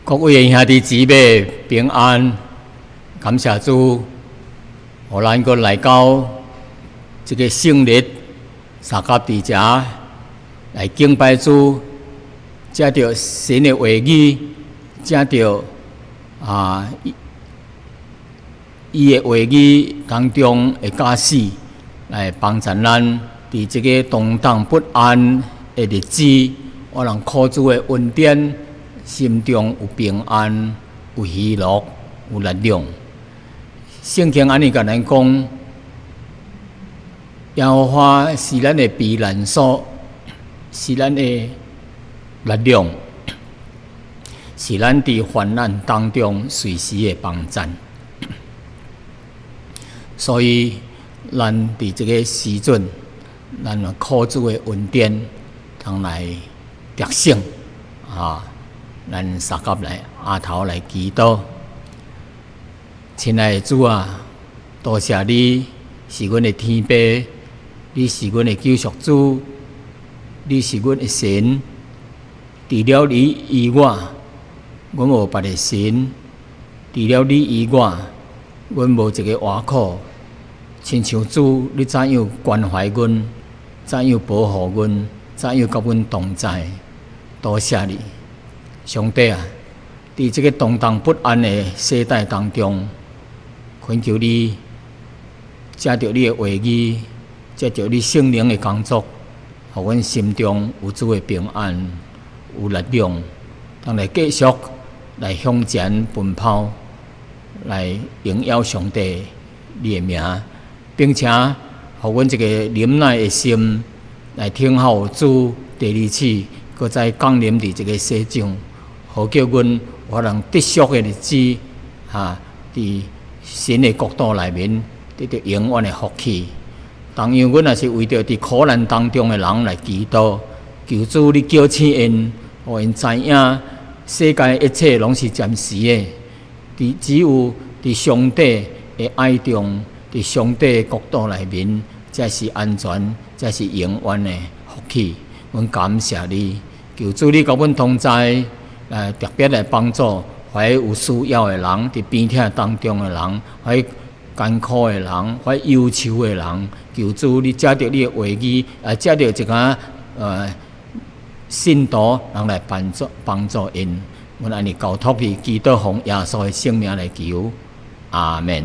各位兄弟姊妹平安，感謝主，予咱閣來到這个聖日，相佮佇遮來敬拜主，藉著神的話語，藉著啊伊的話語當中的教示，來幫助咱佇這个動盪不安的日子，我人靠主的恩典，心中有平安，有喜樂，有力量。聖經按呢共咱講，耶和華是咱的避難所，是咱的力量，是咱佇患難當中隨時的幫贊。所以，咱佇這个時陣，咱靠主的恩典，通來得勝啊！咱相佮來阿頭來祈禱，親愛的主啊，多謝你是阮的天父，你是阮的救贖主，你是阮的神。除了你以外，阮無別个神；除了你以外，阮無一个倚靠。親像主，你怎樣關懷阮，怎樣保護阮，怎樣佮阮同在？多謝你。上帝啊，佇這个動盪不安的世代當中，懇求你藉著你的話語，藉著你聖靈的工作，予阮心中有主的平安，有力量，通來繼續來向前奔跑，來榮耀上帝你的名，並且予阮這个忍耐的心來等候主第二次閣再降臨佇這个世上。好叫阮有能得贖的日子，哈，佇神的國度內面得著永遠的福氣。同樣，阮也是為著佇苦難當中的人來祈禱，求主你叫醒𪜶，予𪜶知影世界一切攏是暫時的，佇只有佇上帝的愛中，佇上帝的國度內面，才是安全，才是永遠的福氣。阮感謝你，求主你佮阮同在。特別來幫助懷有需要的人，佇病痛當中的人，懷艱苦的人，懷憂愁的人，求主你藉著你的話語，啊，藉著一寡信徒人來幫助幫助𪜶。阮按呢交託你，祈禱奉耶穌的聖名來求，阿門。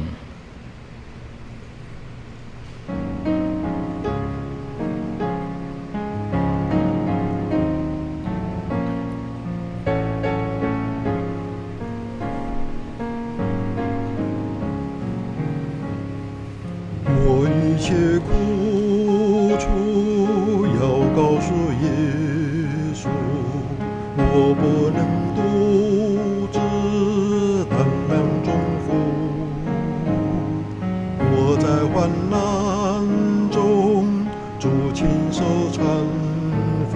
我一切苦楚要告訴耶穌，我不能獨自擔當重負。我在患難中，主親手攙扶，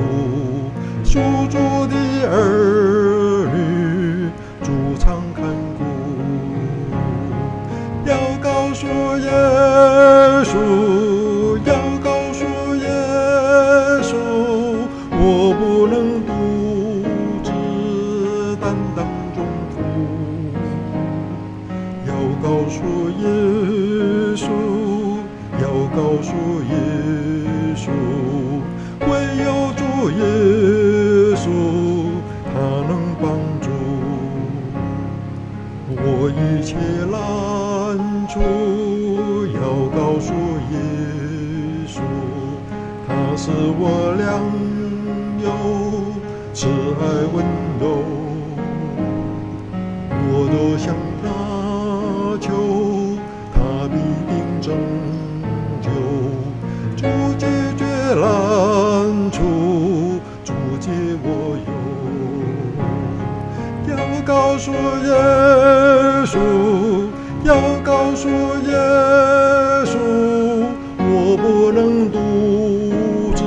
屬主的兒女，主常看顧。要告訴耶穌，要告訴耶穌，我不能獨自擔當重負。要告訴耶穌，要告訴耶穌，唯有主耶穌，他能幫助我一切難處。要告訴耶穌，他是我良友，慈愛溫柔，我都向他求，他必定拯救。主解決難處，主解我憂。要告訴耶穌，要告訴耶穌，我不能獨自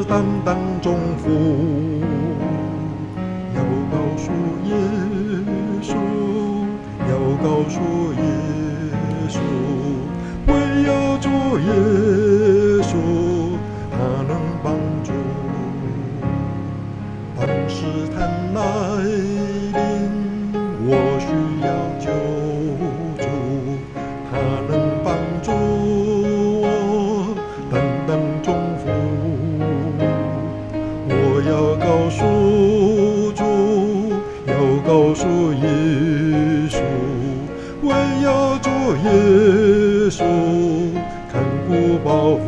擔當重負。要告訴耶穌，要告訴耶穌，唯有主耶穌，他能幫助。當試探來臨，看顧保護。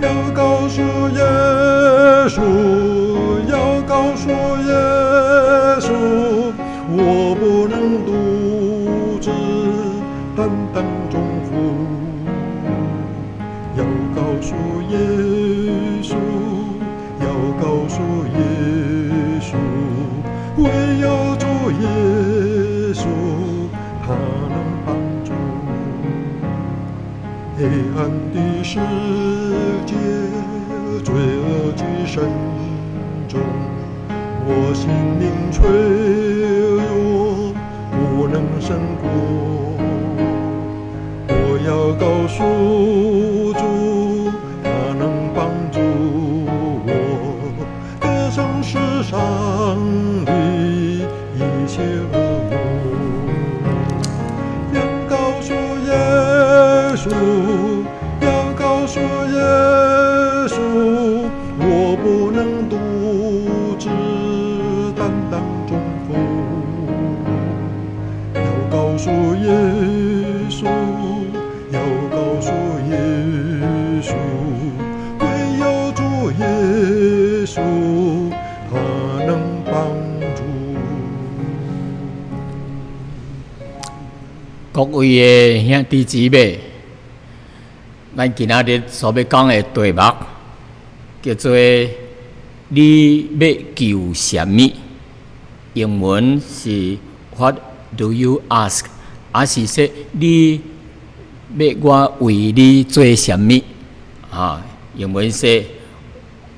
要告訴耶穌，要告訴耶穌，我不能獨自擔當重負。要告訴耶穌，要告訴耶穌，唯有主耶穌，他能幫助。黑暗的世界，罪惡極深重，我心靈脆弱，不能勝過。我要告訴主，他能幫助我，得勝世上的一切惡魔。要告訴耶穌，要告訴耶穌，我不能獨自擔當重負。要告訴耶穌，要告訴耶穌，唯有主耶穌，他能幫助。各位的兄弟姊妹，咱今仔日所欲講的題目叫做“你欲求啥物”，英文是 “What do you ask？”抑是說你欲我為你做啥物？啊，英文是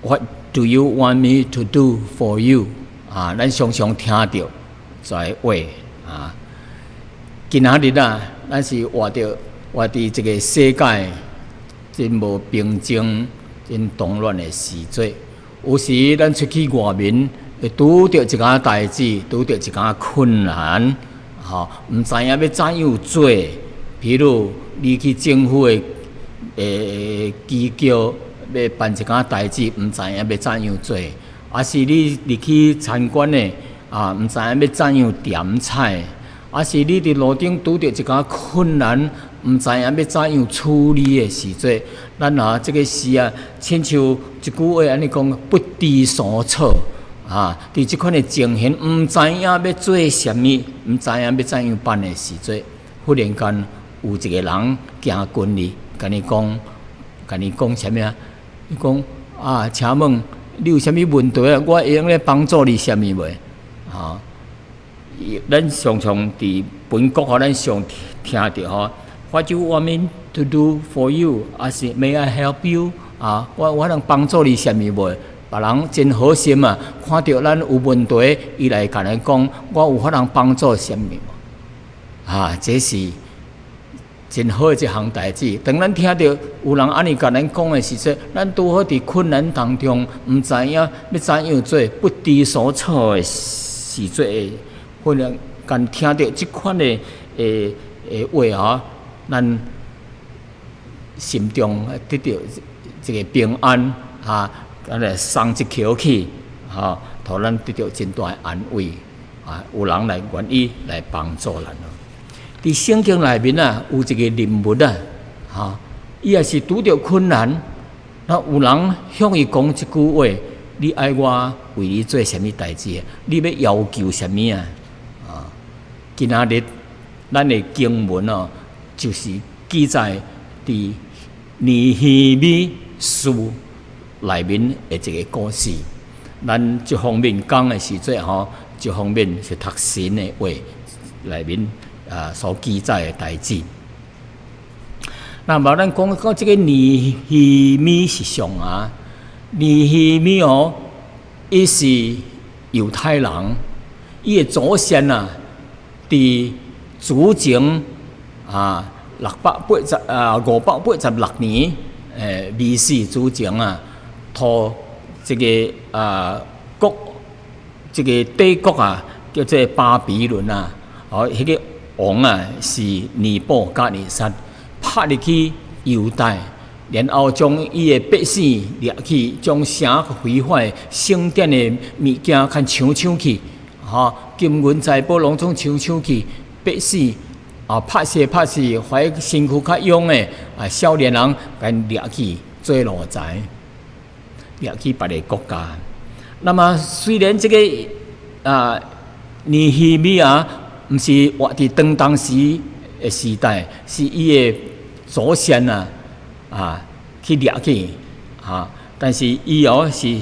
“What do you want me to do for you？”啊，咱常常聽著這个話啊。今仔日啊，咱是活佇這个世界真無平靜、真動亂的時節。有時咱出去外面，會拄著一寡代誌，拄著一寡困難，吼，毋知影欲怎樣做。比如你去政府的機構欲辦一寡代誌，毋知影欲怎樣做；抑是你入去餐館的啊，毋知影欲怎樣點菜；抑是你佇路頂拄著一寡困難，毋知影欲怎樣處理的時陣，咱啊這个時啊，親像一句話按呢講，不知所措啊！佇這款的情形，毋知影欲做啥物，毋知影欲怎樣辦的時陣，忽然間有一个人行近你，共你講啥物啊？伊講啊，請問你有啥物問題啊？我會用來幫助你啥物袂？啊？咱常常佇本國吼，咱常聽著吼，What you want me to do for you？抑是 May I help you？啊，我能幫助你啥物袂？別人真好心啊，看著咱有問題，伊來共咱講，我有法通幫助啥物無？啊，這是真好的一項代誌。當咱聽著有人按呢共咱講的時陣，咱拄好佇困難當中，毋知影欲怎樣做，不知所措的時陣，忽然間聽著這款的話吼，咱心中得著一個平安啊，咱來鬆一口氣，吼，予咱得著真大的安慰啊！有人來願意來幫助咱。佇聖經內面啊，有一個人物啊，吼，伊也是拄著困難，那有人向伊講一句話：你愛我為你做啥物代誌？你欲要求啥物啊？啊！今仔日咱的經文哦，就是記載佇尼希米書內面的一個故事。咱這方面講的時陣吼，這方面是讀神的話內面啊所記載的代誌。那麼咱講講這個尼希米是誰啊？尼希米哦，伊是猶太人，伊的祖先啊，佇主前啊680啊586年，B.C. 主前啊，予這个啊國，這个帝國啊，叫做巴比倫啊，哦，彼个王啊是尼布甲尼撒，拍入去猶大，然後將伊的百姓掠去，將城毀壞，聖殿的物件較搶搶去，吼，金銀財寶攏總搶搶去，百姓啊，拍死拍死，懷身軀較勇的啊，少年人共掠去做奴才，掠去別个國家。那麼雖然這個啊尼希米亞毋是活佇當當時的時代，是伊的祖先啊啊去掠去啊，但是伊哦是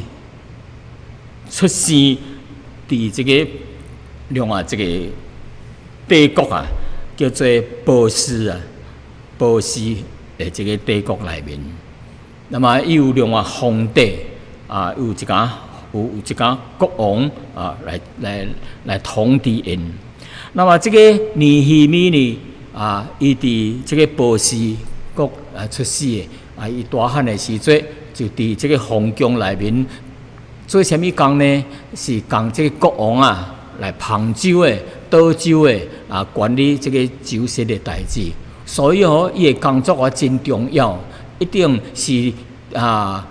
出生佇這個另外這個帝國啊，叫做波斯啊，波斯的這個帝國內面。那麼伊有另外皇帝啊，有一個國王啊，來統治𪜶。那麼這個尼希米呢啊，伊佇這個波斯國啊出世的啊，伊大漢的時陣就佇這個皇宮內面做啥物工呢？是共這個國王啊來捧酒的、倒酒的啊，管理這個酒席的代誌。所以吼，伊的工作啊真重要，一定是啊，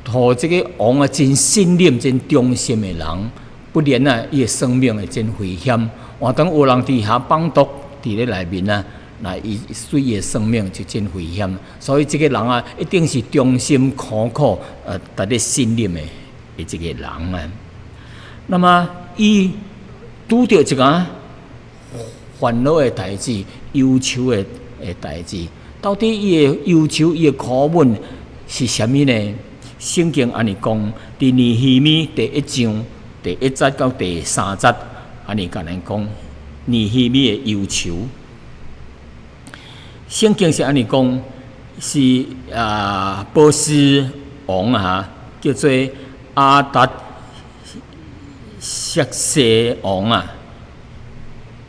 予這個王啊真信任、真忠心的人，不然啊，伊的生命會真危險。換當有人佇遐放毒佇咧內面啊，那伊對伊的生命就真危險。所以這個人啊，一定是忠心可靠、值得信任的的這個人啊。那麼，伊拄著一個煩惱的代誌、憂愁的代誌，到底伊的憂愁、伊的苦悶是啥物呢？聖經按呢講，佇尼希米第一章第一節到第三節，按呢共咱講尼希米的憂愁。聖經是按呢講，是啊，波斯王啊，叫做亞達薛西王啊，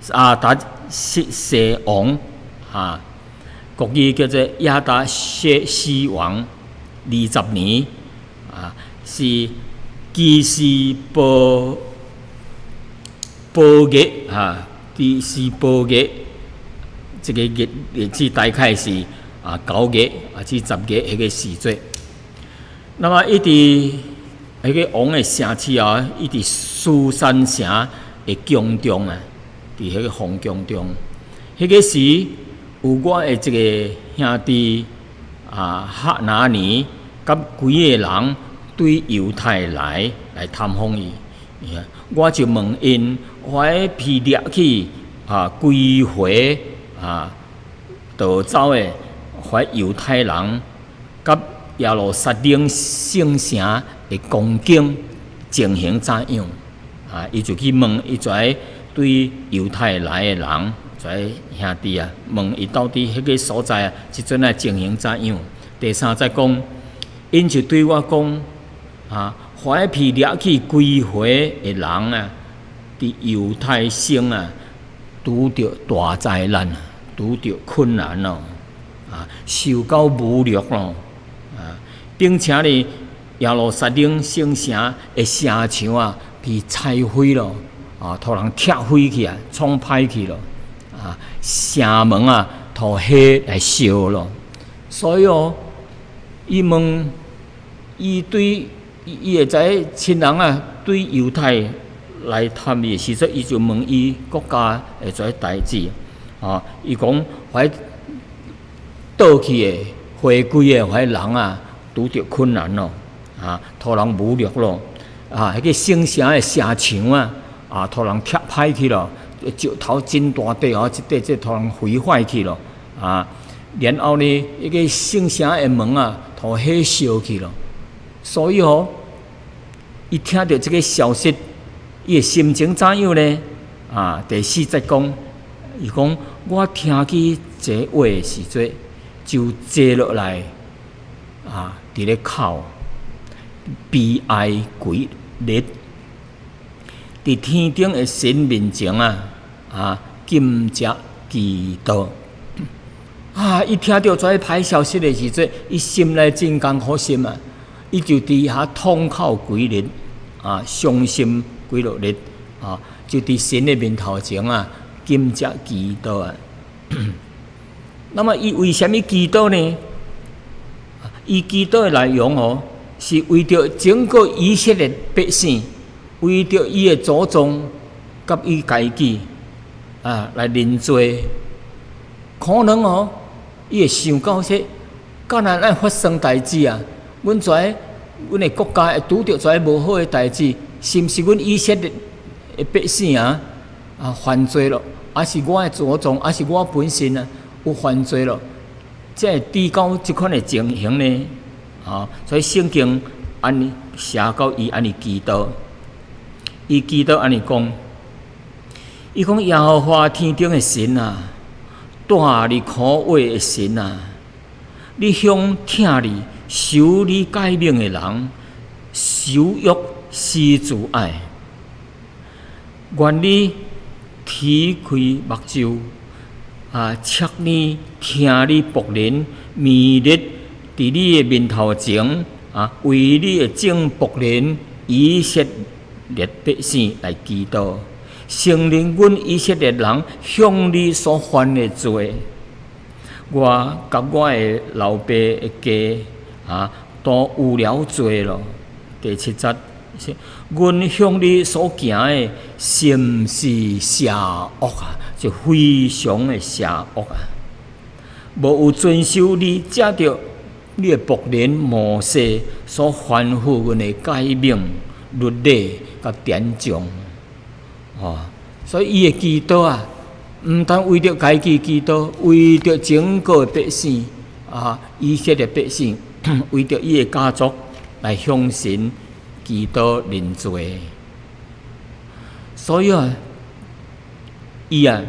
亞達薛西王啊，國語叫做亞達薛西王，20年啊，是基斯波波月啊，基斯波月，這個日日子大概是啊9月啊至10月彼個時節。那麼伊佇彼個王的城市啊，伊佇書珊城的宮中啊，佇彼個皇宮中，彼個時有我的一個兄弟啊，哈拿尼佮幾个人對猶太來探訪伊，我就問𪜶，遐被掠去啊歸回啊逃走的遐猶太人，佮耶路撒冷聖城的光景情形怎樣？啊，伊就去問，伊就愛對猶太來的人，遮兄弟啊，問伊到底彼個所在啊，這陣仔情形怎樣？第三節講，𪜶就對我講，啊，遐被掠去歸回的人啊，佇猶太省啊，拄著大災難，拄著困難咯，啊，受到侮辱咯，啊，並且呢，耶路撒冷聖城的城牆啊，被拆毀咯，啊，予人拆毀去啊，創歹去咯，啊，城門啊，予火來燒咯，所以哦，伊問伊對伊會知親人啊，對猶太來探伊的時陣，伊就問伊國家的這代誌，啊，伊講遐倒去的回歸的遐人啊，拄著困難咯，啊，予人侮辱咯，啊，彼個聖城的城牆啊，啊，予人拆歹去咯，石頭真大塊哦，這塊這予人毀壞去咯，啊，然後呢，彼個聖城的門啊，予火燒去咯，所以吼，伊聽著這個消息，伊的心情怎樣呢？啊，第四節講，伊講我聽見這話的時陣，就坐落來，啊，佇咧哭，悲哀幾日，佇天頂的神面前啊，啊，禁食祈禱。啊！伊聽著這歹消息的時陣，伊心內真艱苦心啊！伊就佇遐痛哭幾日，啊，傷心幾落日，啊，就佇神的面頭前啊，禁食祈禱啊。那麼，伊為啥物祈禱呢？伊祈禱的內容哦，是為著整個以色列百姓，為著伊的祖宗佮伊家己啊來認罪。可能哦，伊會想到說，敢若愛發生代誌啊，阮遮阮的國家會拄著遮無好的代誌，是毋是阮以色列的百姓啊犯罪咯？抑是我的祖宗，抑是我本身啊有犯罪咯？才會致到這款的情形呢？啊，所以聖經按呢寫到伊按呢祈禱，伊祈禱按呢講，伊講耶和華天頂的神啊，帶你苦話的神啊，你向疼你、守你誡命的人，守約施慈愛，願你啼開目睭，側耳聽你僕人每日佇你的面頭前啊，為你的眾僕人以色列百姓來祈禱，承認阮以色列人向你所犯的罪。我佮我的老爸的家啊，都有了罪咯。第七節，阮向你所行的，是毋是邪惡啊？是非常的邪惡啊！無有遵守你藉著你的僕人摩西所吩咐阮的誡命、律例佮典章。哦，所以伊的祈禱啊，毋但為著家己祈禱，為著整個百姓啊，以色列百姓，為著伊的家族來向神祈禱認罪。所以啊，伊啊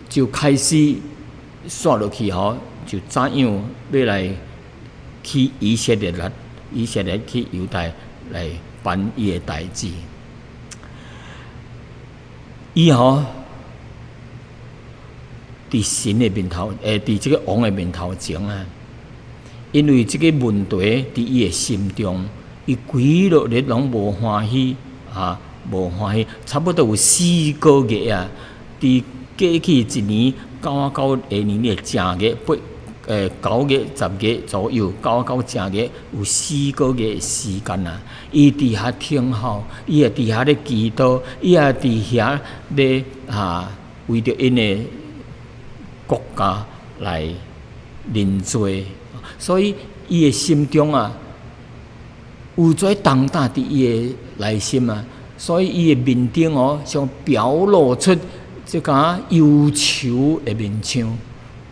就開始煞落去吼，就怎樣欲來去以色列來，以色列去猶大來辦伊的代誌。伊吼佇神的面頭，佇這個王的面頭前啊，因為這個問題佇伊的心中，伊規落日攏無歡喜啊，無歡喜，差不多有四個月啊，佇過去一年九九下年的正月八，9月10月左右，九九正月有四個月的時間啊，伊佇遐等候，伊也佇遐咧祈禱，伊也佇遐咧啊，為著𪜶的國家來認罪，所以伊的心中啊，有這重擔佇伊的內心啊，所以伊的面頂哦，像表露出這個憂愁的面相。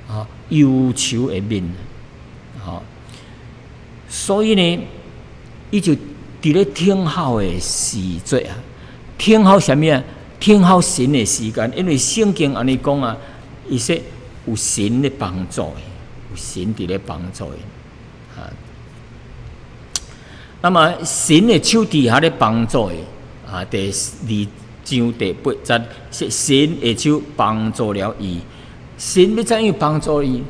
啊，憂愁的面，吼，所以呢，伊就佇咧等候的時節啊，等候啥物啊？等候神的時間，因為聖經按呢講啊，伊說有神咧幫助的，有神佇咧幫助的，啊。那麼神的手佇遐咧幫助的，啊，第二章第八節，說神的手幫助了伊。神欲怎樣幫助伊？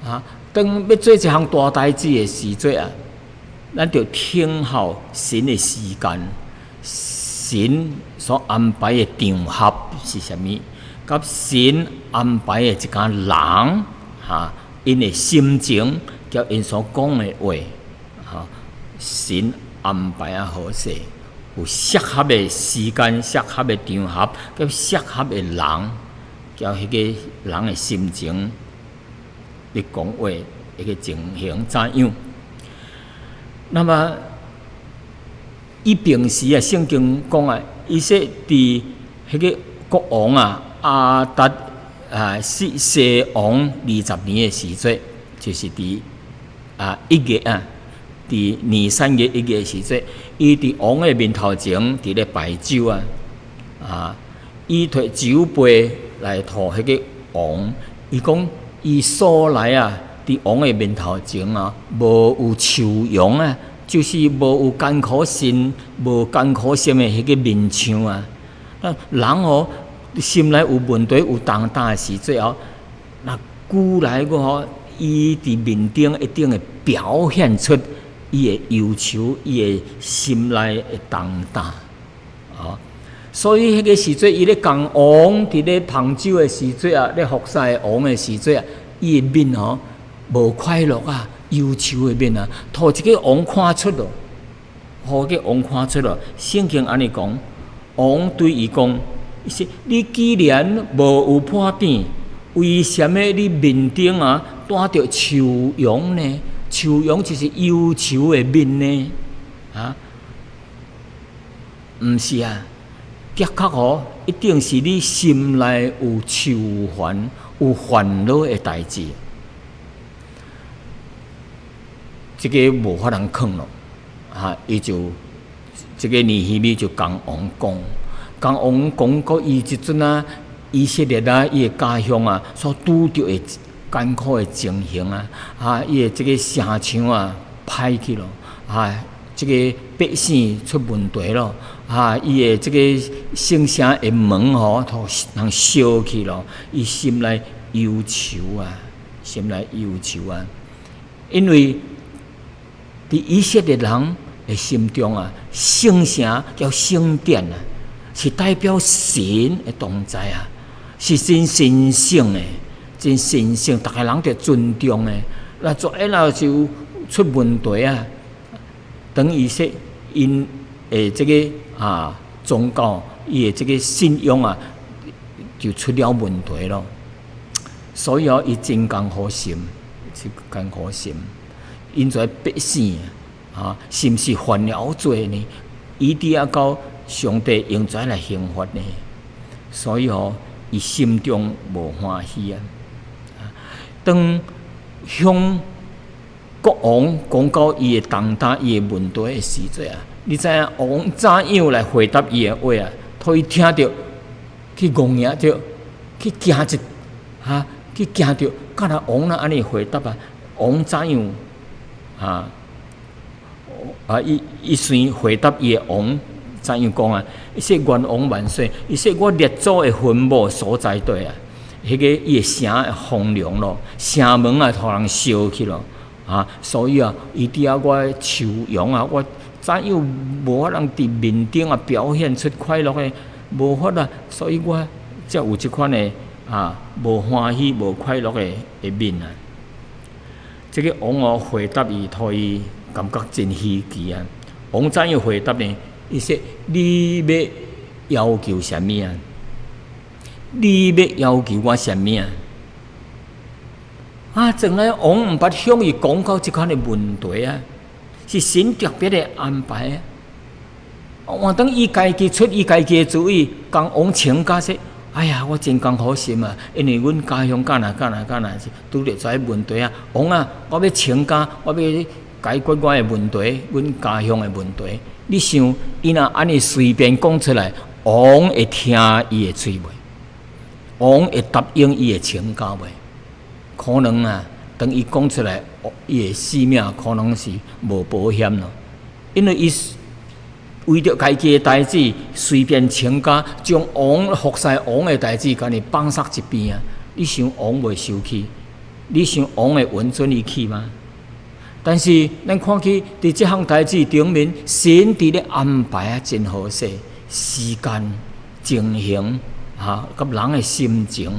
啊，當欲做一項大代誌的時陣啊，咱著等候神的時間，神所安排的場合是啥物？佮神安排的一家人，哈，𪜶的心情，佮𪜶所講的話，哈，神安排啊好勢，有適合的時間、適合的場合，佮適合的人。佮彼個人的心情，咧講話，彼個情形怎樣？那麼，伊平時啊，聖經講啊，伊說佇彼個國王啊，亞達啊，西西王20年的時陣，就是佇啊一月啊，佇尼散月一月的時陣，伊佇王的面頭前佇咧擺酒啊，啊，伊提酒杯來予彼個王，伊講伊素來啊，佇王的面頭前啊，無有愁容啊，就是無有艱苦心、無艱苦心的彼個面相啊。那人哦，心內有問題、有重擔的時陣哦，若久來個吼，伊佇面頂一定會表現出伊的憂愁、伊的心內的重擔，哦。所以彼個時陣，伊咧共王佇咧捧酒的時陣啊，咧服侍王的時陣啊，伊的面吼無快樂啊，憂愁的面啊，予這個王看出咯，予這個王看出咯。聖經按呢講，王對伊講：伊說你既然無有破病，為啥物你面頂啊帶著愁容呢？愁容就是憂愁的面呢？啊，毋是啊，的確哦，一定是你心內有愁煩、有煩惱的代誌。這个無法通囥咯，啊！伊就這个尼希米就共王講，共王講過伊這陣啊，以色列啊，伊的家鄉啊，所拄著的艱苦的情形啊，啊，伊的這个城牆啊歹去咯，啊，這個百姓出問題咯，啊，伊的這個聖城的門吼，予人燒去咯，伊心內憂愁啊，心內憂愁啊，因為佇以色列人的心中啊，聖城叫聖殿啊，是代表神的同在啊，是真神聖的，真神聖，逐个人著尊重的。那做一若就出問題啊，等於說𪜶的這个啊宗教，伊的這个信仰啊，就出了問題咯。所以哦，伊真艱苦心，真艱苦心。𪜶遮百姓啊，是毋是犯了罪呢？伊佇遐到上帝用怎來刑罰呢？所以哦，伊心中無歡喜啊。當向國王講到伊的重擔、伊的問題的時陣啊，你知影王怎樣來回答伊的話啊？予伊聽著去戇攑著，去驚一哈，去驚著，敢若王若按呢回答啊？王怎樣？啊！啊！伊伊先回答伊的王怎樣講啊？伊說願王萬歲！伊說我列祖的墳墓所在地啊，彼个伊的城的荒涼咯，城門啊，予人燒去咯，啊！所以啊，伊佇遐我愁容啊，我怎樣無法通佇面頂啊表現出快樂的？無法啊！所以我才有這款的啊，無歡喜、無快樂的的面啊！這个王哦回答伊，予伊感覺真稀奇啊！王怎樣回答呢？伊說：你欲要求啥物啊？你欲要求我啥物啊？啊，從來王毋捌向伊講過這款的問題啊，是神特別的安排啊！換當伊家己出伊家己的主意，共王請假說：哎呀，我真艱苦心啊，因為阮家鄉敢若敢若敢若是拄著這問題啊。王啊，我欲請假，我欲解決我的問題，阮家鄉的問題。你想，伊若按呢隨便講出來，王會聽伊的喙袂？王會答應伊的請假袂？可能啊，當伊講出來，伊的性命可能是無保險咯，因為伊為著家己的代誌，隨便請假，將王服侍王的代誌，共伊放捒一邊啊！你想王袂生氣？你想王會允准伊去嗎？但是咱看去佇這項代誌頂面，神佇咧安排啊，真好勢，時間、情形，哈，佮人的心情，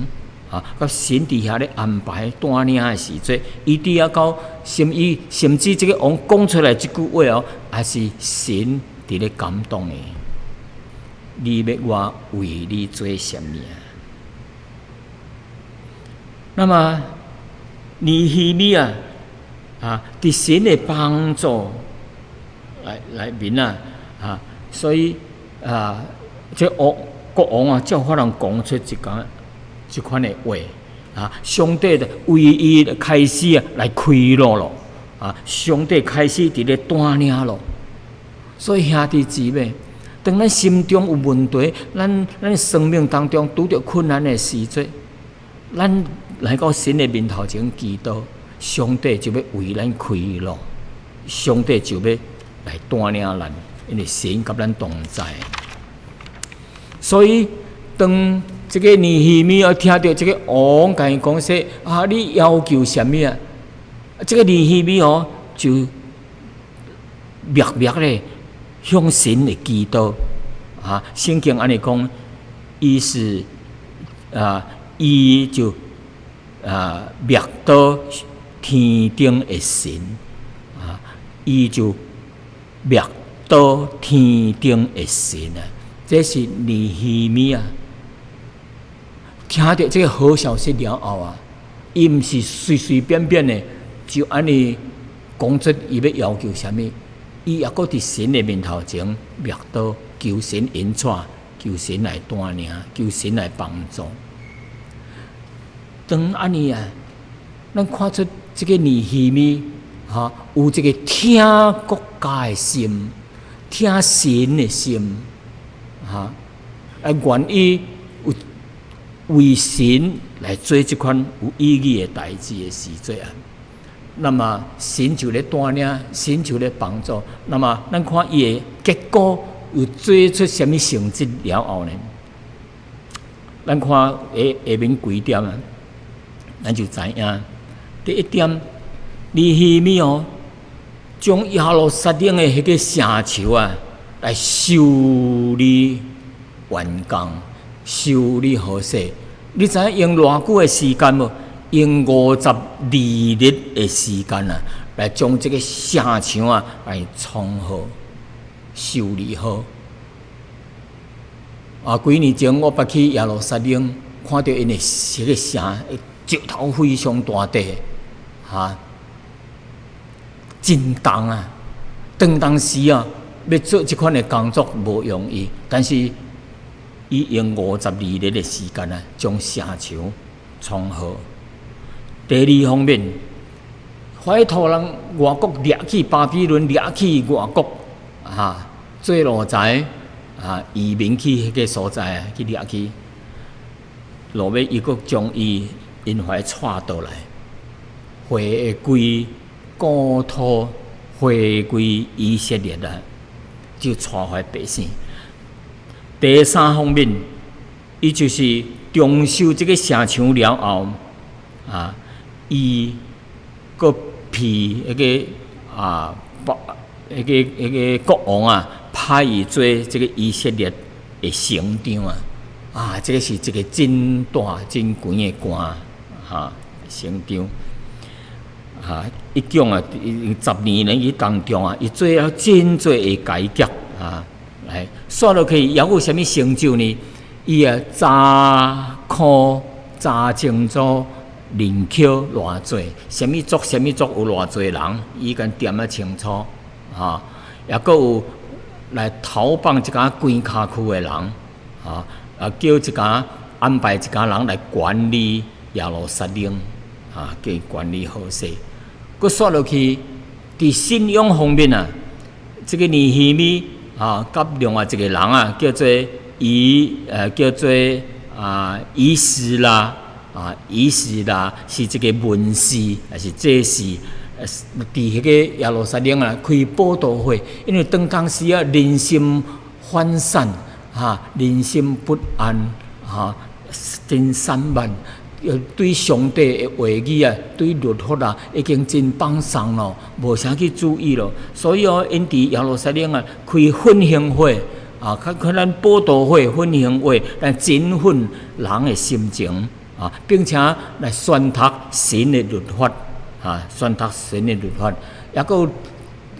哈，佮神佇遐咧安排帶領的時陣，伊佇遐到甚伊甚至這个王講出來這句話哦，也是神佇咧感動的。你欲我為你做啥物啊？那麼尼希米啊，啊，佇神的幫助內內面啊，啊，所以啊，這王國王啊，才有法通講出這講這款的話啊，上帝就為伊開始啊來開路咯，啊，上帝開始佇咧帶領咯。所以兄弟姊妹，當咱心中有問題，咱咱生命當中拄著困難的時陣，咱來到神的面頭前祈禱，上帝就欲為咱開路，上帝就欲來帶領咱，因為神佮咱同在。所以當這个尼希米啊聽著這个王共伊講說啊，你要求啥物啊？這个尼希米哦就默默咧向神的祈禱啊，聖經按呢講，伊是啊，伊就啊默禱天頂的神啊，伊就默禱天頂的神啊，這是尼希米啊，聽著這个好消息了後啊，伊毋是隨隨便便的就按呢講出伊欲要求啥物，伊猶閣佇神的面頭前默禱，求神引帶，求神來帶領，求神來幫助。當按呢啊，咱看出這个尼希米哈有一个疼國家的心，疼神的心，哈啊願意有為神來做這款有意義的代誌的時陣啊。那麼神就咧帶領，神就咧幫助。那麼咱看伊的結果有做出啥物成績了後呢？咱看下下面幾點啊，咱就知影。第一點，尼希米哦，將耶路撒冷的彼个城牆啊，來修理完工，修理好勢。你知影用偌久的時間無？用52日的時間啊，來將這个城牆啊來創好、修理好。啊，幾年前我捌去耶路撒冷，看著𪜶的彼个城，石頭非常大塊，哈，真重啊！當當時啊，欲做這款的工作無容易，但是伊用五十二日的時間啊，將城牆創好。第二方面，懷托人外國掠去巴比倫，掠去外國，啊，做奴才啊，移民去彼個所在啊，去掠去，落尾伊閣將伊𪜶懷帶倒來，回歸故土，回歸以色列啊，就帶回百姓。第三方面，伊就是重修這个城牆了後，啊，伊閣聘彼个啊，彼个國王啊，派伊做這个以色列的省長啊，啊，這个是一个真大真懸的官，哈，省長。啊，伊講啊，10年咧伊當中啊，伊做了真濟的改革啊，來煞落去，猶有啥物成就呢？伊啊查考查清楚人口偌濟，啥物族啥物族有偌濟人，伊共點啊清楚，哈，抑閣有來投放一寡關跤區的人，哈，啊叫一寡安排一寡人來管理耶路撒冷，啊，叫伊管理好勢。閣煞落去，佇信仰方面啊，這個尼希米啊，佮另外一個人啊，叫做啊以斯拉啊，以斯拉是一個文士，抑是祭司，佇彼个耶路撒冷啊開佈道會，因為當當時啊人心渙散，哈，人心不安，哈，真散漫。對上帝的話語啊，對律法啊，已經真放鬆咯，無啥去注意咯。所以哦，𪜶佇耶路撒冷啊，開奮興會啊，較可咱佈道會、奮興會來振奮人的心情啊，並且來宣讀神的律法啊，宣讀神的律法，抑閣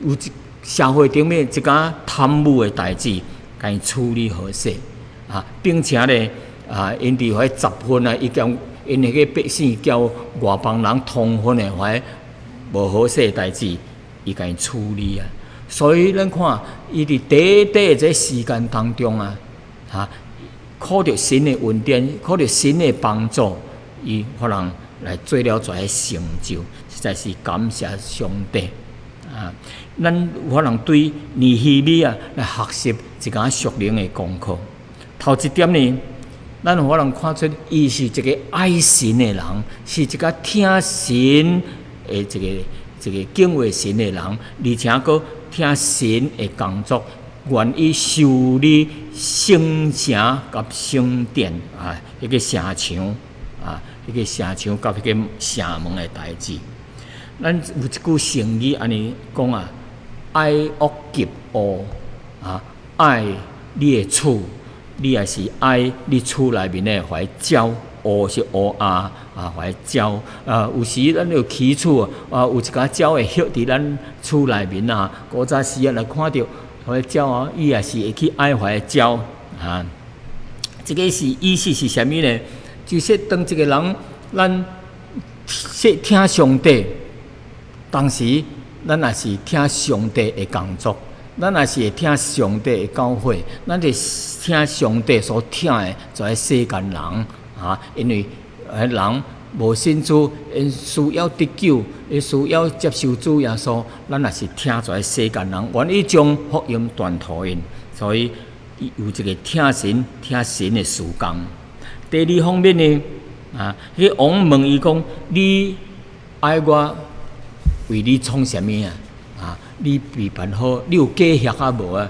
有一社會頂面一寡貪污的代誌，共伊處理好勢啊，並且咧啊，𪜶佇遐雜婚啊，伊將𪜶彼个百姓交外邦人通婚的遐無好勢代誌，伊共伊處理啊。所以咱看，伊佇短短的這時間當中啊，哈，靠著神的恩典，靠著神的幫助，伊可能來做了這个成就，實在是感謝上帝啊！咱有可能對尼希米啊來學習一寡屬靈的功課。頭一點呢，咱有可能看出伊是一個愛神的人，是一個疼神的一個敬畏神的人，而且閣疼神的工作，願意修理聖城佮聖殿啊，彼个城牆啊，彼个城牆佮彼個城門的代誌。咱有一句成語按呢講啊，愛屋及烏啊，愛你的厝。你也是愛你厝內面的遐鳥，烏是烏鴉啊，遐鳥啊，有時咱就起厝啊，有一寡鳥會歇佇咱厝內面啊。古早時啊，若看著遐鳥啊，伊也是會去愛遐鳥啊。這个是意思是啥物呢？就是當一個人，咱說聽上帝，當時咱也是聽上帝的工作，咱也是會聽上帝的教誨，咱就聽上帝所疼的這世間人啊，因為人無信主，𪜶需要得救，𪜶需要接受主耶穌，咱也是疼這世間人，願意將福音傳予𪜶，所以有一個疼神、疼神的事工。第二方面呢，啊，彼個王問伊講：你愛我為你創啥物啊？啊，你備辦好，你有計劃啊無啊？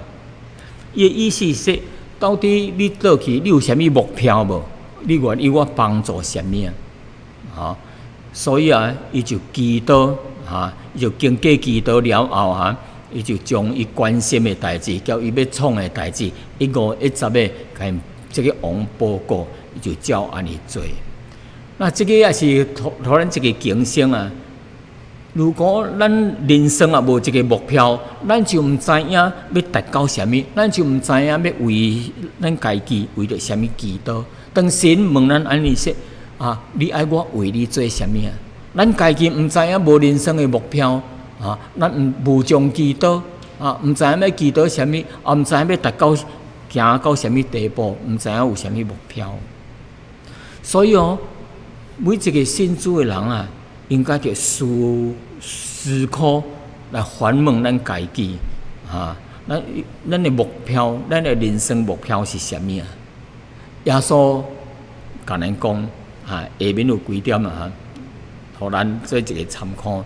伊的意思是說，到底你倒去，你有啥物目標無？你願意我幫助啥物啊？啊，所以啊，伊就祈禱，啊，伊就經過祈禱了後啊，伊就將伊關心的代誌，佮伊欲創的代誌，一五一十的共這個王報告，伊就照按呢做。那這個也是予咱一個警醒啊！如果咱人生啊無一個目標，咱就毋知影欲達到啥物，咱就毋知影欲為咱家己為著啥物祈禱。當神問咱按呢說啊，你愛我為你做啥物啊？咱家己毋知影無人生的目標啊，咱毋無從祈禱啊，毋知影欲祈禱啥物，也毋知影欲達到行到啥物地步，毋知影有啥物目標。所以哦，每一個信主的人啊，應該著思考來反問咱家己啊，咱的目標，咱的人生目標是啥物啊？耶穌共咱講啊，下面有幾點啊，予咱做一個參考。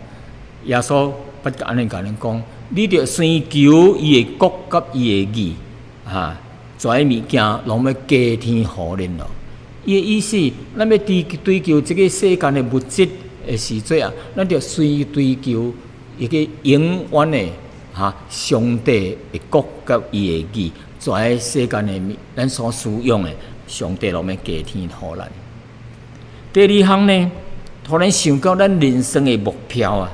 耶穌捌按呢共咱講：你著先求伊的國佮伊的義，啊，這物件攏欲加添予恁咯。伊的意思，咱欲追求這個世間的物質的時陣啊，咱著先追求一個永遠的哈上帝的國佮伊的義，這世間的物，咱所需用的，上帝攏欲加添予咱。第二項呢，予咱想到咱人生的目標啊，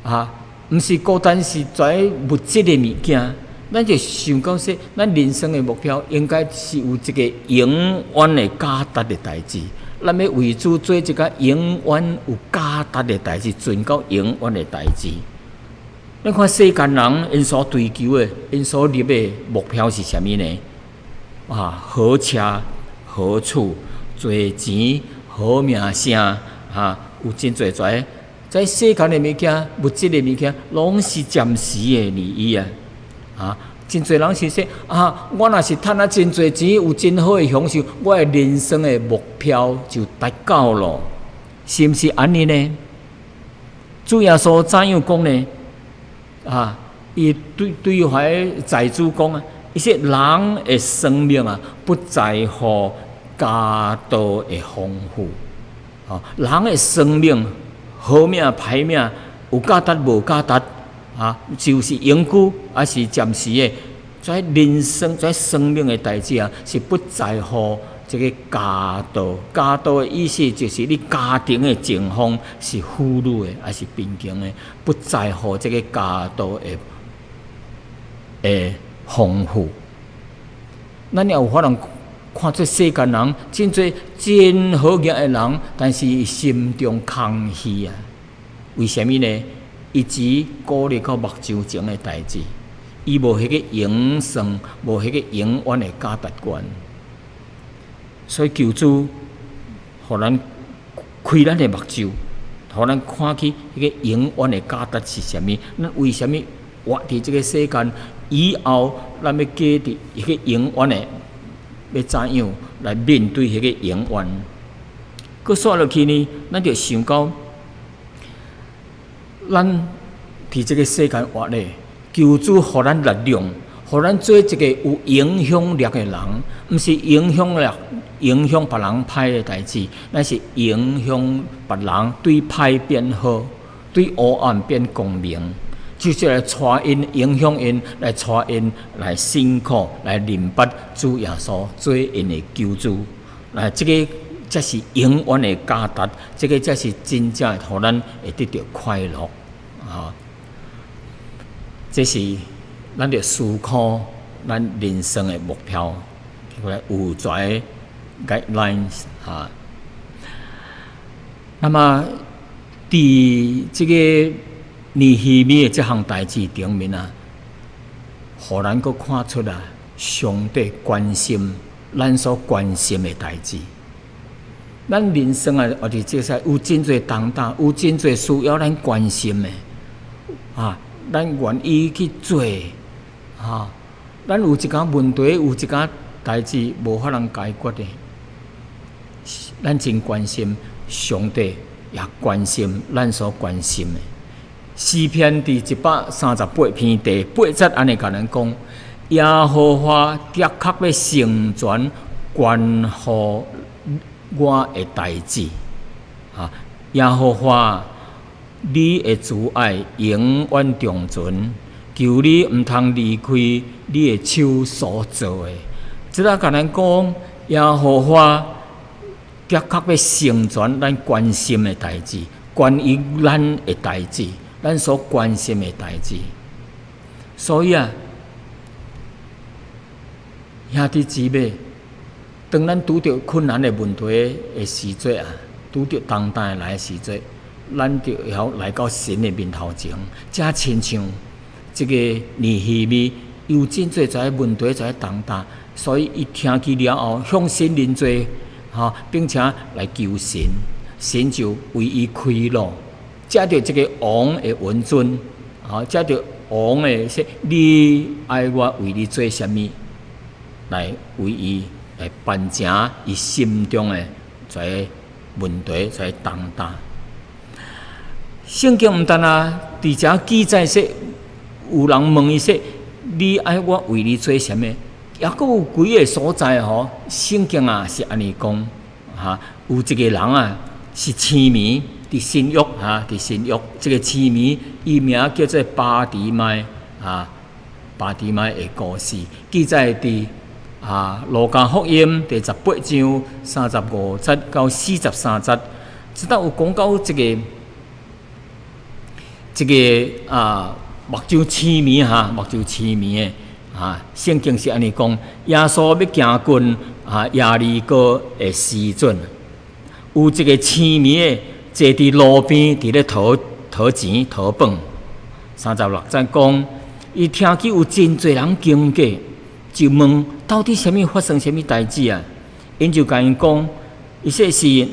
啊，毋是孤單是這物質的物件，咱就想講說，咱人生的目標應該是有一個永遠的價值的代誌。咱欲為主做一個永遠有價值的代誌，存到永遠的代誌。咱看世間人𪜶所追求的、𪜶所立的目標是啥物呢？啊，好車、好厝、濟錢、好名聲，啊，有真濟這這世間的物件、物質的物件，攏是暫時的而已啊！啊，真濟人是說啊，我若是趁啊真濟錢，有真好的享受，我的人生的目標就達到咯，是毋是按呢呢？主耶穌怎樣講呢？啊，伊對彼財主講啊，伊說人的生命啊，不在乎家道的豐富，啊，人的生命好命歹命，有價值無價值，啊，就是永久抑是暫時的，這人生這生命的代誌啊，是不在乎這個家道。家道的意思就是你家庭的情況是富裕的，抑是貧窮的，不在乎這個家道的豐富。咱也有可能看這世間人真濟真好額的人，但是心中空虛啊。為啥物呢？伊只顧慮到目睭前的代誌，伊無彼個永生，無彼個永遠的價值觀。所以求主，予咱開咱的目睭，予咱看見彼個永遠的價值是啥物？咱為啥物活佇這個世間？以後咱欲過佇彼個永遠的，欲怎樣來面對彼個永遠？閣煞落去呢？咱就想到，咱佇這個世間活咧，求主予咱力量，予咱做一個有影響力的人，毋是影響力影響別人歹的代誌，咱是影響別人對歹變好，對黑暗變光明，就是來帶𪜶影響𪜶，來帶𪜶來信靠，來認捌主耶穌做𪜶的救主。來，這個才是永遠的價值，這個才是真正予咱會得著快樂啊！這是咱著思考咱人生的目標，有這 guidelines 哈。哈。那麼佇這个尼希米的這項代誌頂面啊，予咱閣看出啊，上帝關心咱所關心的代誌。咱人生啊，或者這世有真濟重擔，有真濟需要咱關心的啊，咱願意去做啊。咱有一寡問題，有一寡代誌無法通解決的，咱真關心，上帝也關心咱所關心的。詩篇第138篇第八節按呢共咱講：耶和華的確欲成全關乎我的代誌。啊，耶和華，你的慈愛永遠長存，求你毋通離開你的手所做的。這个共咱講，耶和華的確欲成全咱關心的代誌，關於咱的代誌，咱所關心的代誌。所以啊，兄弟姊妹，當咱拄著困難的問題的時陣啊，拄著重擔來的時陣，咱就會曉來到神的面頭前，正親像這个尼希米有真濟這个問題，這个重擔，所以伊聽見了後，向神認罪，哈，並且來求神，神就為伊開路，藉著這个王的允准，哈，藉著王的說，你愛我為你做啥物，來為伊來辦成伊心中的這个問題，這个重擔。聖經毋但啊，佇遮記載說，有人問伊說：你愛我為你做啥物？抑閣有幾个所在吼，聖經啊是按呢講，哈，有一个人啊是痴迷佇新約哈，佇新約，這个痴迷伊名叫做巴底買啊，巴底買的故事記載佇啊路加福音第18章35節到43節，這搭有講到這个啊目睭痴迷哈，目睭痴迷的啊，聖經是按呢講，耶穌欲行近啊耶利哥的時陣，有一个痴迷的坐佇路邊，佇咧討討錢討飯。36節講，伊聽見有真濟人經過，就問到底啥物發生啥物代誌啊？𪜶就共𪜶講，伊說是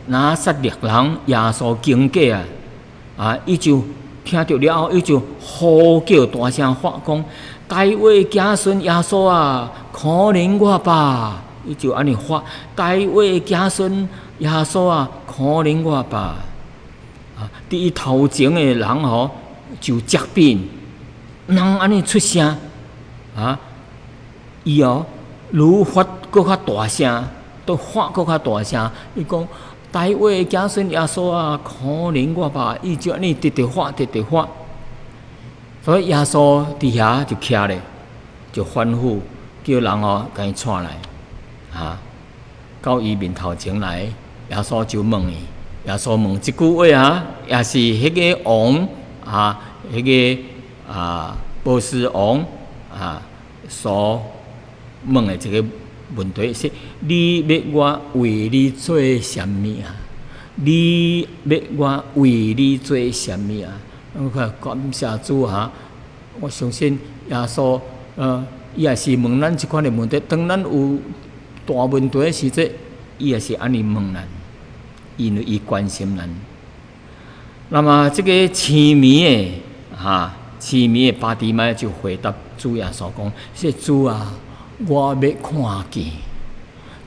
拿撒勒人耶穌經過啊，啊，伊就聽著了後，伊就呼叫大聲喊講：大衛子孫耶穌啊，可憐我吧！伊就按呢喊：大衛子孫耶穌啊，可憐我吧！啊，佇伊頭前的人吼就責備，毋通按呢出聲啊！伊哦，愈發閣較大聲，都喊閣較大聲。伊講：大衛子孫耶穌啊，可憐我吧！伊就按呢直直喊，直直喊。所以耶穌佇遐就徛咧，就吩咐叫人哦，共伊帶來，啊，到伊面頭前來。耶穌就問伊，耶穌問這句話啊，也是彼个王啊，彼个啊波斯王啊所問的這个問題是：你欲我為你做啥物啊？你欲我為你做啥物啊？我看感謝主哈！我相信耶穌，伊也是問咱這款的問題。當咱有大問題的時陣，伊也是按呢問咱，因為伊關心咱。那麼這个痴迷的哈，痴迷的巴底買就回答主耶穌講：說主啊，我欲看見。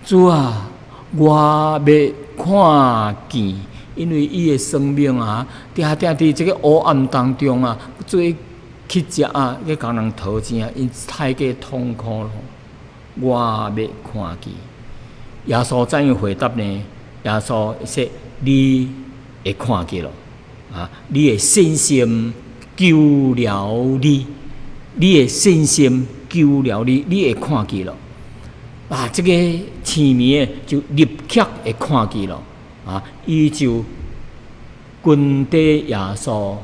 主啊，我欲看見。因為伊的生命啊，定定佇這个黑暗當中啊，做乞食啊，去共人討錢啊，𪜶太過痛苦咯。我欲看見。耶穌怎樣回答呢？耶穌說：你會看見咯，啊，你的信心救了你，你的信心救了你，你會看見咯。啊，這个痴迷的就立刻會看見咯。啊，伊就跟綴耶穌，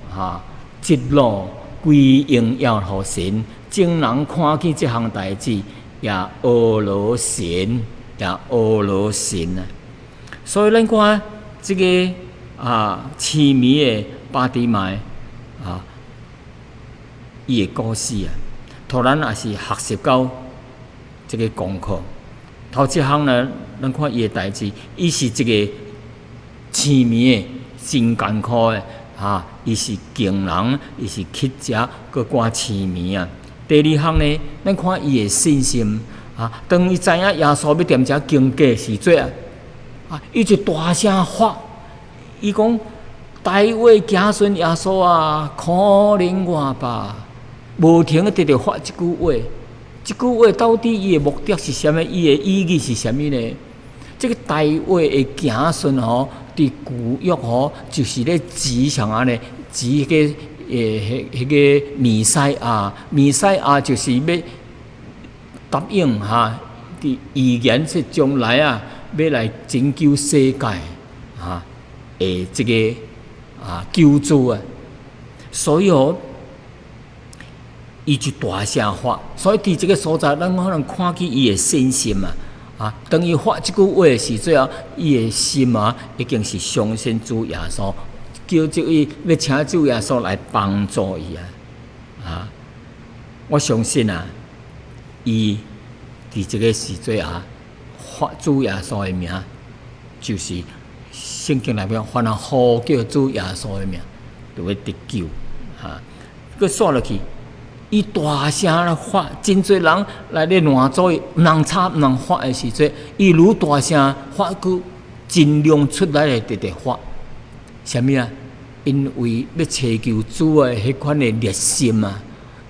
哈，一路歸榮耀予神。眾人看見這項代誌，也阿羅神。也呵咾神啊。所以咱看這个痴迷的巴底買啊，伊的故事啊，予咱也是學習到這个功課。頭一項呢，咱看伊的代誌，伊是一個痴迷的、真艱苦的，伊是窮人，伊是乞食，閣掛痴迷啊。第二項呢，咱看伊的信心啊，當伊知影耶穌欲踮遮經過時陣啊，伊就大聲發，伊講：大衛子孫耶穌啊，可憐我吧！無停的直直發這句話，這句話到底伊的目的是啥物？伊的意義是啥物呢？這个大衛的子孫吼，佇舊約吼，就是咧指啥啊呢？指彼个彼個彌賽亞，彌賽亞就是欲答應哈，佇預言說將來啊，欲來拯救世界啊的這个救主啊，所以哦，伊就大聲發，所以佇這个所在，咱可能看見伊的信心啊。當伊發這句話的時陣啊，伊的心啊，已經是相信主耶穌，叫做伊欲請主耶穌來幫助伊啊！我相信啊，伊佇這个時陣啊，發主耶穌的名，就是聖經內面凡呼叫主耶穌的名，就會得救。閣煞落去，伊大聲來發，真濟人來咧攔阻伊，毋通吵，毋通發的時陣，伊愈大聲發，閣盡量出來的直直發。啥物啊？因為欲尋求主的彼款的熱心啊，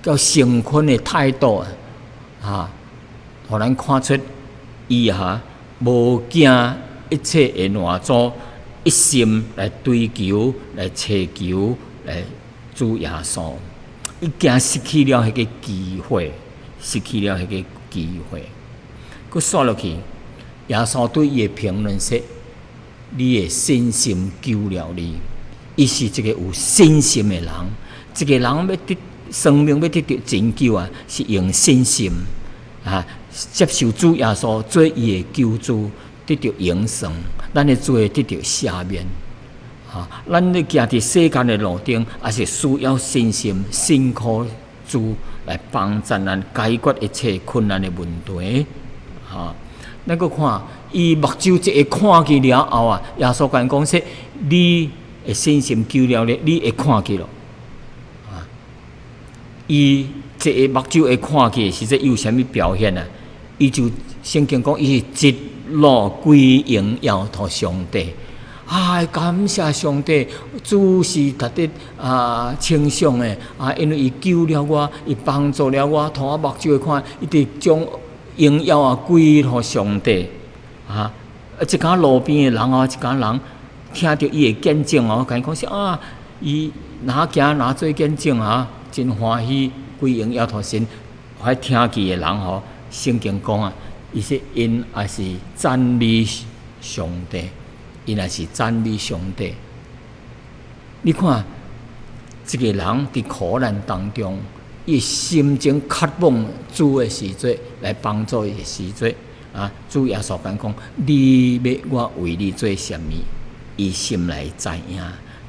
佮誠懇的態度啊，予咱看出伊無驚一切的攔阻，一心來追求、來尋求、來主耶穌。伊驚失去了彼個機會，失去了彼個機會。閣煞落去，耶穌對伊的評論說：你的信心救了你。伊是一個有信心的人，一個人欲得生命，欲得著拯救啊，是用信心啊，接受主耶穌做伊的救主，得著永生。咱的罪得著赦免。咱咧行佇世間的路頂，也是需要信心、信靠主來幫助咱解決一切困難的問題。咱閣看伊目睭一下看見了後啊，耶穌共伊講說：你的信心救了你，你會看見囉。伊一个目睭會看見的時陣，伊有啥物表現啊？伊就聖經講，伊是一路歸榮耀予上帝。啊！感謝上帝，主是值得稱頌的啊！因為伊救了我，伊幫助了我，予我目睭會看，伊直將榮耀啊歸予上帝啊！一寡路邊的人哦，一寡人聽著伊的見證哦，共伊講說啊，伊若行若做見證啊，真歡喜歸榮耀予神。愛聽見的人吼，聖經講啊，伊說𪜶也是讚美上帝。𪜶也是讚美上帝。你看，一個人佇苦難當中，伊心情渴望主的時陣來幫助伊的時陣啊！主耶穌共伊講：你欲我為你做啥物？伊心內知影，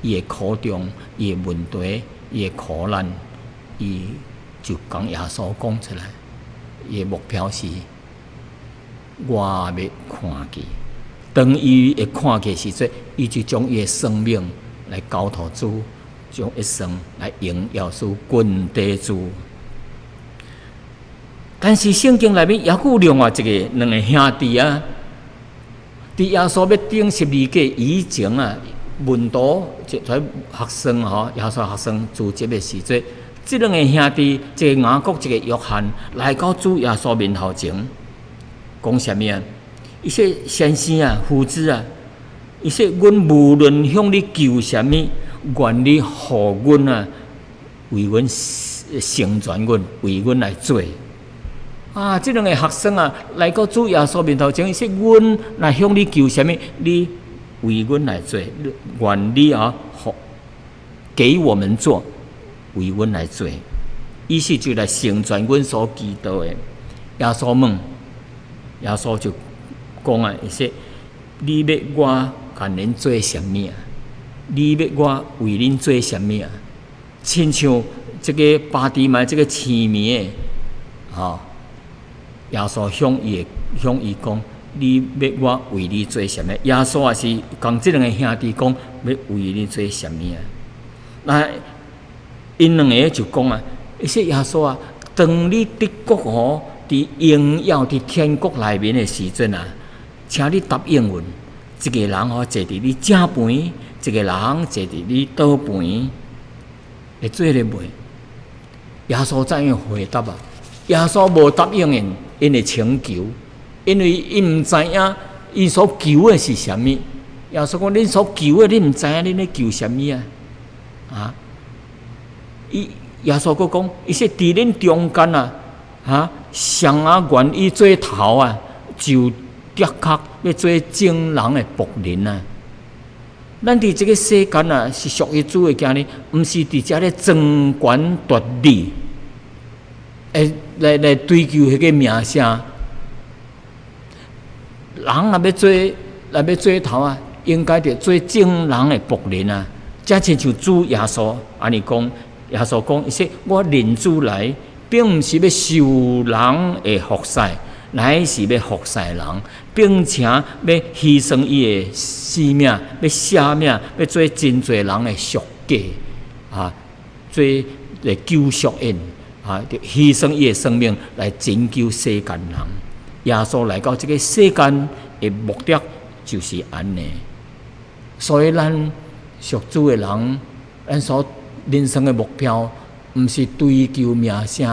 伊的苦衷、伊的問題、伊的苦難，伊就共耶穌講出來。伊的目標是：我欲看見。當伊會看見時陣，伊就將伊的生命來交託主，將一生來榮耀主、跟綴主。但是聖經內面猶閣有另外一个兩个兄弟啊，佇耶穌欲釘十字架以前啊，門徒就在學生吼，耶穌學生聚集的時陣，這兩个兄弟，一个雅各，一个約翰，來到主耶穌面頭前，講啥物啊？伊說：先生啊，夫子啊，伊說：阮無論向你求啥物，願你予阮啊，為阮成全阮，為阮來做。啊！這兩个學生啊，來到主耶穌面頭前，伊說：阮若向你求啥物，你為阮來做，願你啊，給我們做，為阮來做。意思就來成全阮所祈禱的。耶穌問，耶穌就講啊，伊說你欲我共恁做啥物啊？你欲我為恁做啥物啊？親像這个巴底買這个痴迷的，吼，耶穌向伊講，你欲我為你做啥物？耶穌也是共這兩个兄弟講，欲為你做啥物啊？那𪜶兩个就講啊，伊說耶穌啊，當你得國吼，佇榮耀佇天國內面的時陣啊，請你答應阮，一个人吼坐佇你正邊，一个人坐佇你倒邊，會做咧袂？耶穌怎樣回答啊？耶穌無答應𪜶𪜶的請求，因為伊毋知影伊所求的是啥物。耶穌講：恁所求的，恁毋知影恁咧求啥物啊？啊！伊耶穌閣講：伊說佇恁中間啊，哈，誰仔願意做頭啊，就的確欲做眾人的僕人啊。咱佇這个世間啊，是屬於主的囝兒，毋是佇遮咧爭權奪利，會來追求彼个名聲。人若欲做頭啊，應該著做眾人的僕人啊。這親像主耶穌按呢講，耶穌講，伊說我人子來，並毋是欲受人的服侍，乃是欲服侍人，並且欲犧牲伊的性命，欲捨命，欲做真濟人的贖價，啊，做來救贖𪜶，啊，犧牲伊的生命來拯救世間人。耶穌來到這个世間的目的就是按呢，所以咱屬主的人，咱所人生的目標，毋是追求名聲，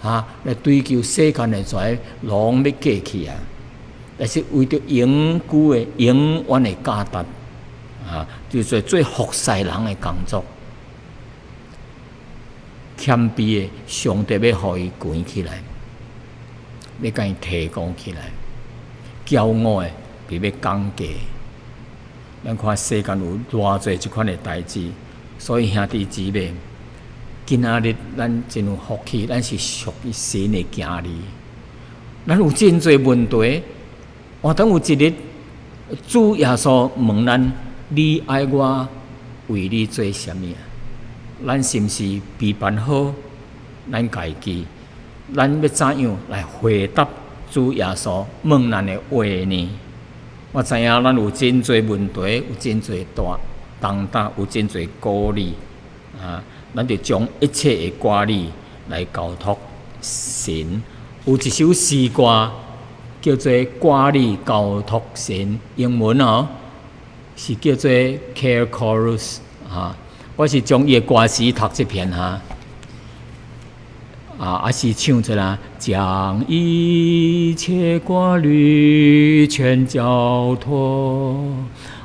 啊，來追求世間的財，攏欲過去啊！但是為著永久的、永遠的價值，啊，就是做服侍人的工作。謙卑的，上帝欲予伊懸起來，欲共伊提高起來；驕傲的，被欲降低。咱看世間有偌濟這款的代誌，所以兄弟姊妹，今仔日咱真有福氣，咱是屬於神的囝兒。咱有真濟問題，換當有一日，主耶穌問咱：你愛我為你做啥物啊？咱是毋是備辦好咱家己？咱欲怎樣來回答主耶穌問咱的話呢？我知影咱有真濟問題，有真濟大重擔，有真濟顧慮啊！咱就將一切的掛慮來交託神。有一首詩歌叫做《掛慮交託神》，英文哦是叫做《Care Chorus》啊。我是將伊的歌詞讀一遍哈。啊，啊是唱出來，將一切掛慮全交託，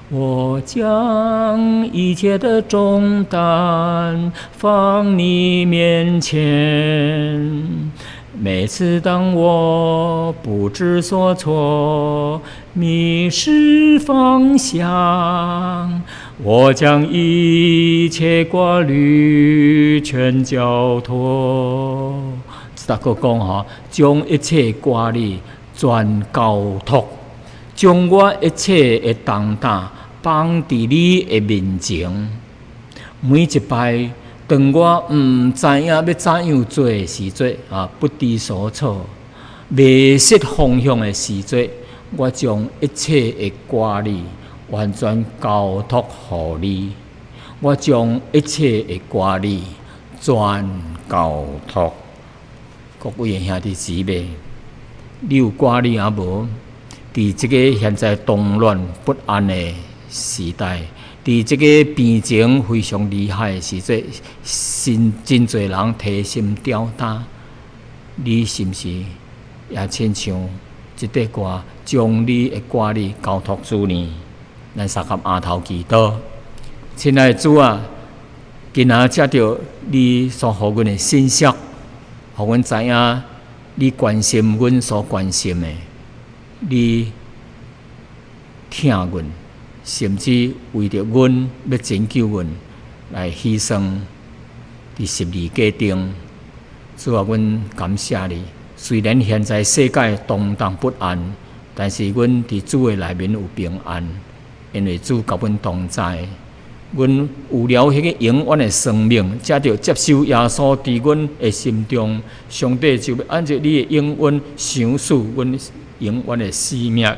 我將一切的重擔放你面前。每次當我不知所措、迷失方向，我將一切掛慮全交託。大家講吼，將一切掛慮全交託，將我一切的重擔放佇你的面前。每一擺，當我毋知影欲怎樣做的時陣，啊，不知所措、迷失方向的時陣，我將一切的掛慮完全交託予你。我將一切的掛慮全交託。各位的兄弟姊妹，你有掛慮抑無？佇這个現在動亂不安的時代，佇這个病情非常厲害的時陣，真真濟人提心吊膽。你是毋是也親像這塊歌，將你的掛慮交託主呢？咱相佮犼頭祈禱，親愛的主啊，今仔藉著你所予阮的信息，予阮知影你關心阮所關心的，你疼阮，甚至為著阮欲拯救阮來犧牲佇十字架頂。主啊，阮感謝你。雖然現在世界動盪不安，但是阮佇主的內面有平安，因為主佮阮同在。阮有了彼个永遠的生命，藉著接受耶穌佇阮的心中，上帝就欲按照你的應允賞賜阮永遠的生命。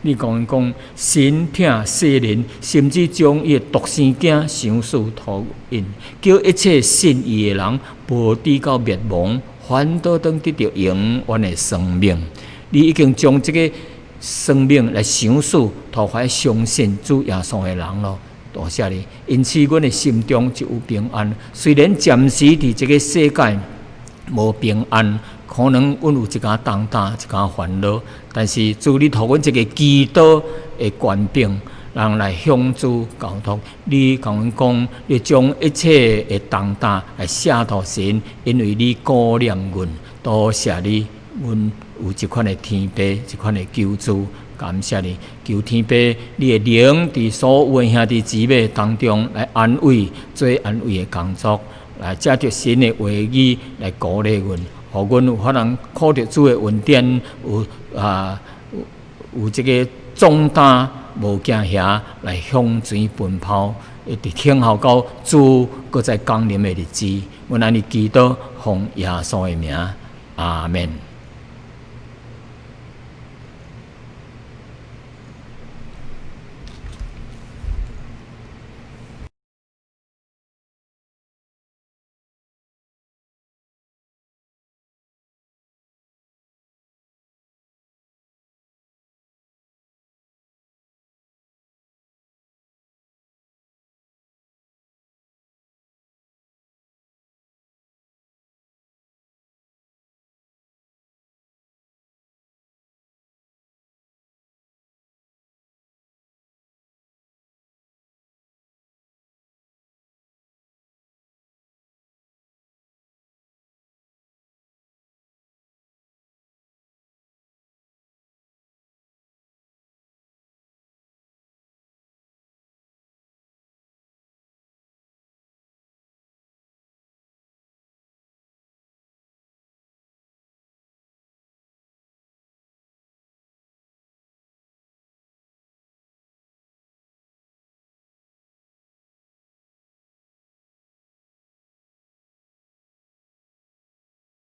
你講講神疼世人，甚至將伊的獨生囝賞賜予𪜶，叫一切信伊的人，無致到滅亡，反倒當得著永遠的生命。你已經將這个生命來賞賜，予彼相信主耶穌的人囉。多謝你，因此阮的心中就有平安。雖然暫時佇這个世界無平安，可能阮有一寡重擔、一寡煩惱，但是主你予阮這个祈禱的權柄，人來向主交託。你共阮講，你將一切的重擔來卸予神，因為你顧念阮。多謝你，阮有這款的天父，這款的救主。感謝你，求天父，你的靈佇所有的兄弟姊妹當中來安慰，做安慰的工作，來藉著神的話語來鼓勵阮，予阮有法通靠著主的恩典，有啊有有這个壯膽，無驚嚇來向前奔跑，一直等候到主閣再降臨的日子。阮按呢祈禱，奉耶穌的名，阿們。